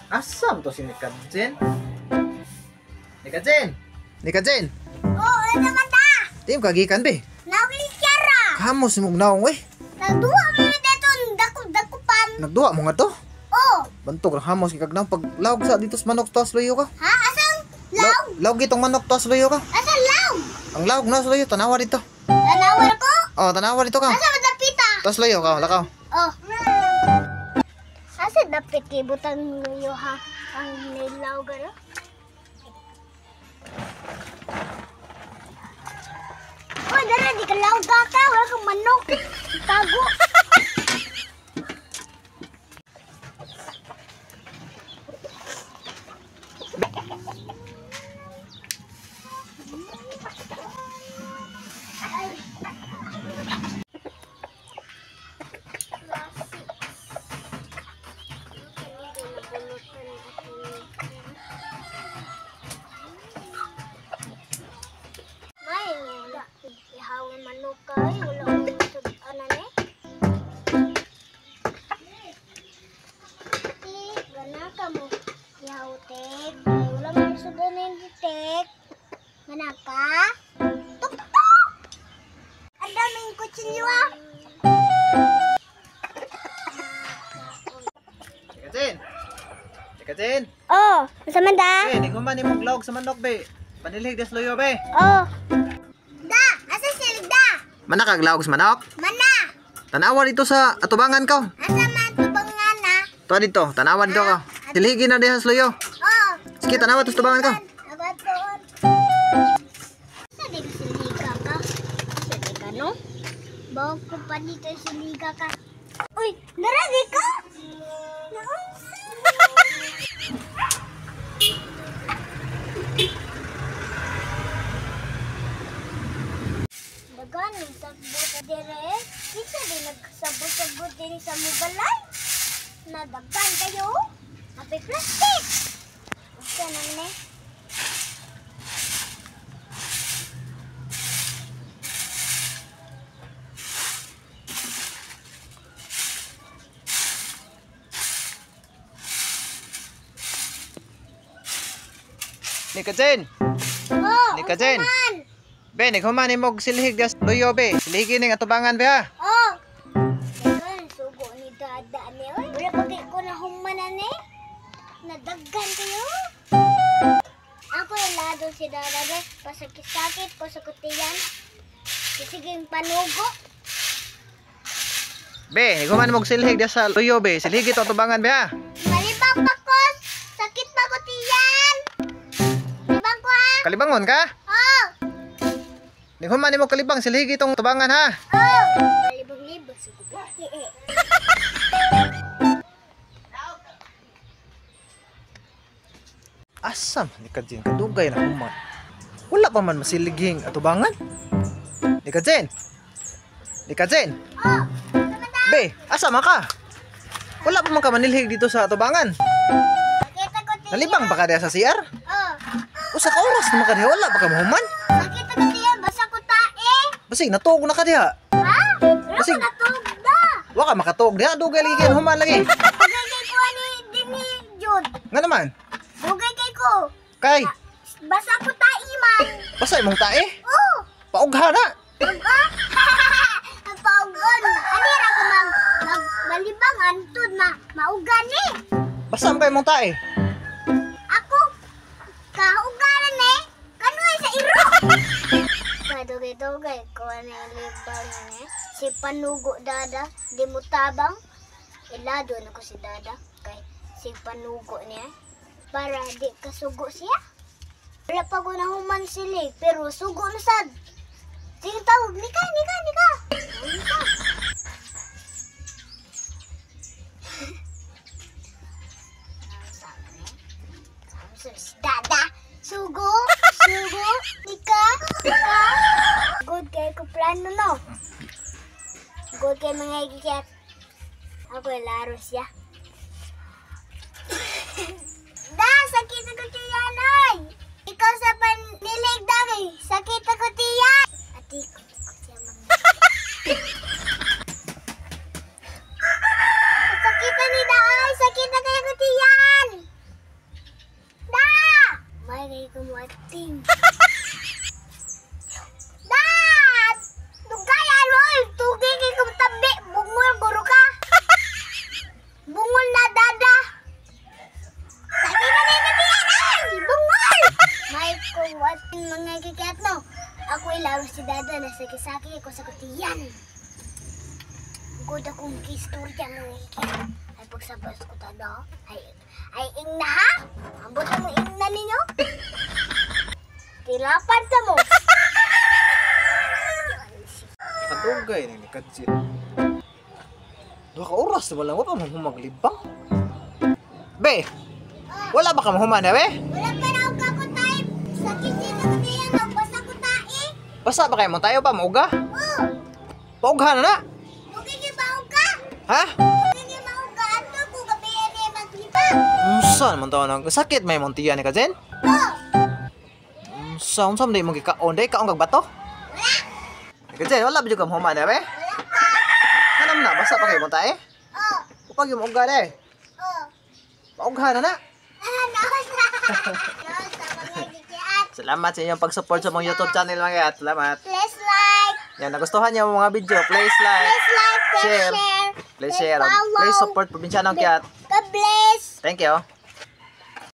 Asam to si Nikajen? Nikajen! Nikajen! Oo, ano man ta? Di mo kagikan be. Naglisyara. Kamos mo naong eh. Nagduwa mo dito, dako-dakupan. Nagduwa mo nga to. Oh, Bantog ra hamos kay kag pag laog sa dito sa manok to luyo ka. Ha? Asang laog? Laog itong manok to luyo ka. Asang laog? Ang laog na sa luyo, tanawa dito. Tanawa ko? Oh, tanawa dito ka. Asa man dapita? Tos luyo ka, lakaw. Oh. Asa dapit kay butang luyo ha? Ang nilaw gano? Uy, dara di ka laog ka, wala kang manok. Tago. May wala. Ihawin manok ka. Ay, wala akong sud-anan eh. Tik, gana ka mo. Ihaw, tik. Ay, wala mo sud-anan ni tik. Gana ka? Tuk, tuk, tuk! Ang daming kutsilyo ah. Nikajen! Nikajen! Oh, unsa man da? Eh, di ko man imong laog sa manok be. Panilhig des luyo be. Oh. Da, asa silig da? Manakag laog sa manok? Mana? Tanawa dito sa atubangan ko. Asa man tubangan na? Tuwa dito, tanawa dito ka. Silhigin na diha sa luyo. Oh. Sige, tanawa to sa tubangan ko. Abatoon. Sa di ka siliga ka? Sa di ka no? Bawa ko pa dito siliga ka. Uy, naragi ka? Naunsa? Dagan, nagsabot dire. Kinsa di nagsabot-sabot din sa mubalay? Nadaghan kayo? Ape plastic! Unsa nang ne? Nikajen! Oh, Nikajen! unsa man? Be, naghuman imong silhig des luyo be. Silhigin ning atubangan be ha. Oh! Dagan, sugo ni Dada ni. Oy, wala pa kay ko na humanan eh. Nadaghan kayo. Ako ilado si Dada be. Pasakit-sakit ko sa kutiyan. Sisiging panugo. Be, naghuman imong silhig des sa luyo be. Silhigi to atubangan be ha. Malibang pa ko. Sakit pa kutiyan. Libang ko ha. Kalibangon ka? Oh! Naghuman imong kalibang silhigi tong tubangan ha. Oh! Malibang-libang sugo. Asam ni Kajen kadugay na human. Wala pa man masiliging atubangan. Ni Kajen. Ni Kajen. Oh! Be, asa man ka? Wala pa man ka manilhig dito sa atubangan. Sakit ko tiyan. Nalibang ba ka diha sa CR? Oh! Usa ka oras naman ka diha, wala pa ka mahuman. Sakit ko tiyan. Basa ko tae. Basig natuog na ka diha. Ha? Wala Basig. ko natuog na. Wa ka makatuog diha, dugay lagi kay human lagi. Dugay kay ko ani dinhi jud. Nga naman. Dugay kay ko. Kay, Basa ko tae man. basa imong tae. Oh! Paugha na. Uga? Ang paugon. Ani ra ko mag mag malibang antud ma mauga ni. Basa man kay imong tae. Ako kaugaran ni. Kanuay sa iro. Kadugay-dugay ko ani libang ni. Si panugo Dada, di mo tabang. Ilado na ko si Dada kay si panugo niya para di kasugo siya. Wala pa ko nahuman sila eh, pero sugo na sad. Sige tawag, nika, nika, nika. Nika. Si Dada, sugo, sugo, nika, nika. Good kay ko plano no. Good kay mga ikikat. Ako laro siya. Da, sakit ako tiyan ay. Ikaw sa panilig dami, sakit ako tiyan. Ati ko siya mga. Sakit na ni Daay, sakit na kayo ko tiyan. Ting. Dad! Dugayan mo! Tugi kay kong tabi! Bungol, guro ka! Bungol na, dada! Sabi na na tiyan! Ay! Bungol! May kuwat mga kikiat no. Ako ilaro si dada na sakisaki ko sa kutiyan. Good akong kistorya mga kikiat. Ay pagsabas ko tada. Ay, ay ingna ha? Ambot mo ingna ninyo? Tilapan ta mo. Kadugay na ni Kajin. 2 ka oras na wala pa man humaglibang. Be, wala ba ka mahuman na, be? Wala pa na ako kako tayo. Sa kitchen na kutiyan. Nagbasa ko tayo. Basa ba kayo mo tayo pa mauga? Oh! Paugha na na. Bukigi ka? Ha? Bukigi ka? Ato ko gabi ani maglibang. Unsa naman to nang sakit may mong tiyan ni Kajin? Oh! Unsa unsa man di mo gikaon day kaon kag bato? Wala! Kajin, wala ba jud ka mahuman na, be? Wala pa! Ano man na basa pa kayo mo tayo? Oh! Upag yung mauga day. Oh! Paugha na na. Ah, naos na! Naos sa mga kikiat. Salamat sa inyong pag-support sa mga YouTube channel mga kat. Salamat. Please like! Yan, nagustuhan niyo ang mga video, please like, Please like, please share, share, please share, follow. Please support Probinsyano Kiat. God bless! Thank you.